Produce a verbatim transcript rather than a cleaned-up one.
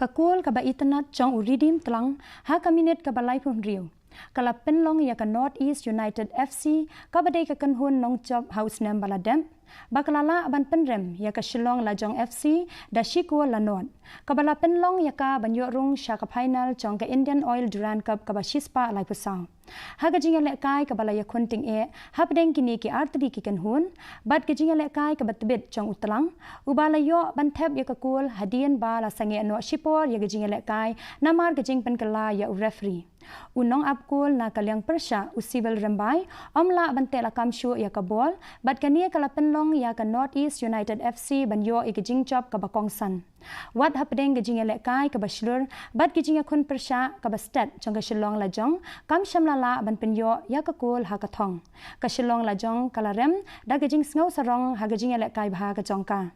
Ka kol kaba itynnad jong u Redeem Tlang ha ka minit kaba laiphew hynriew ka la pynlong ïa ka North East United F C, kaba dei ka kynhun nongjop ha u snem ba la dep, ba ka la lah ban pynrem ïa ka Shillong Lajong F C da shi kol la nod, kaba la pynlong ïa ka ban ïoh rung sha ka final jong ka Indian Oil Durand Cup kaba shispah laiphew saw. Ha ka jingïalehkai kaba la ïakhun tyngeh hapdeng kine ki artylli ki kynhun, bad ka jingïalehkai kaba tbit jong u Tlang, uba la ïoh ban thep ïa ka kol hadien ba la sangeh noh shipor ïa ka jingïalehkai namar ka jingpynkylla ïa u referee. U nongap kol na ka liang pyrshah, u Civil Rymbai, um lah ban teh lakam shuh ïa ka bol, bad kane ka la pynlong ïa ka North East United F C ban ïoh ïa ka jingjop kaba kongsan. Wat hapdeng ka jingïalehkai kaba shlur bad ka jingïakhun pyrshah kaba stet jong ka Shillong Lajong, kam shym la lah ban pynïoh ïa ka kol ha ka thong. Ka Shillong Lajong ka la rem da ka jingsngew sarong ha ka jingïalehkai bha ka jong ka.